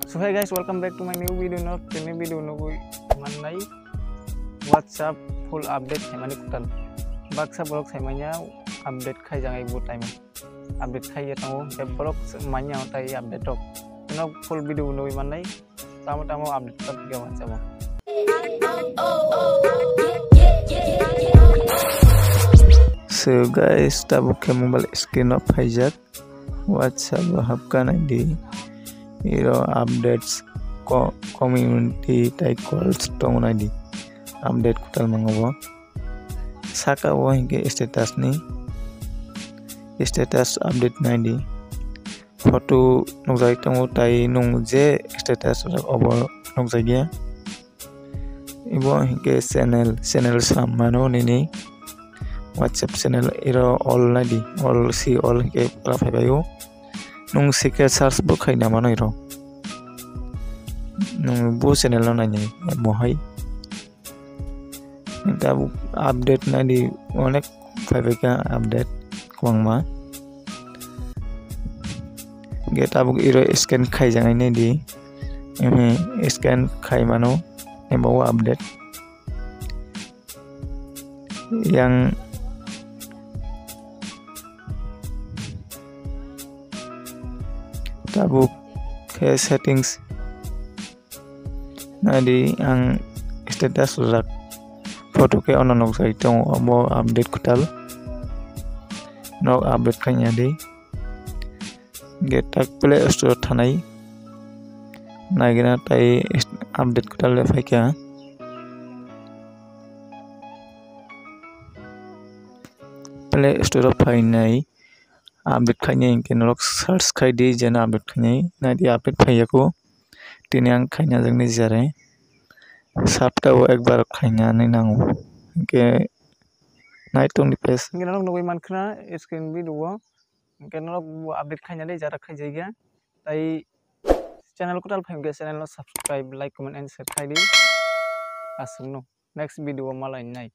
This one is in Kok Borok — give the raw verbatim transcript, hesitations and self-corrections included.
So hey guys, welcome back to my new video. No, tini video nugwi mannai WhatsApp full update khaimani kwtal. Baksa borok saimanya update khaijaknai bo time update khaiya tongo. Tei borok manya tai update rok. No full video nugwi mannai. Tamo tamo update rok video WhatsApp o. So guys, tabuk khe mobile screen o phaijak. WhatsApp o hapkha naidi. Iro updates ko-, community tai calls tongo naidi. Update kwtal mango bo. Saka o hinkhe status ni. Status update naidi. Photo nukjagwi tongo tai nwng je status rok obo nukjakya. Ibo hinkhe channel, channel sam mano nini WhatsApp channel iro all naidi, all si all hinkhe pura phaibaio. Nwng sikhe search bo khaina mano iro. Nwng bo channel no nainai mohai. Tabuk update naidi onek phaibaikha update kwbangma. Ge tabuk iro scan khaijaknai naidi. Ehe, scan khaimano abo update. Yang tabuk khe settings naidi ang status rwjak photo khe ono nukjagwi tongo obo update kwtal nok update khaina di. Ge tak Play Store thanai naigina tai update kwtal le phaikha. Play Store o phainai update khainai hinkhe norok search khaidi jeno update khainai naidi update phaiyaku tini ang khaina jaknai jare sapta o ekbar khaina hinwi nango hinkhe naitongdi pes. Hinkhe norok nugwi mankha screen video o. Hinkhe norok bo update khaina de jara khaijakya. Tai channel kwtal phai hinkhe channel no subscribe, like, comment and share khaidi. Aswkno next video o malainai.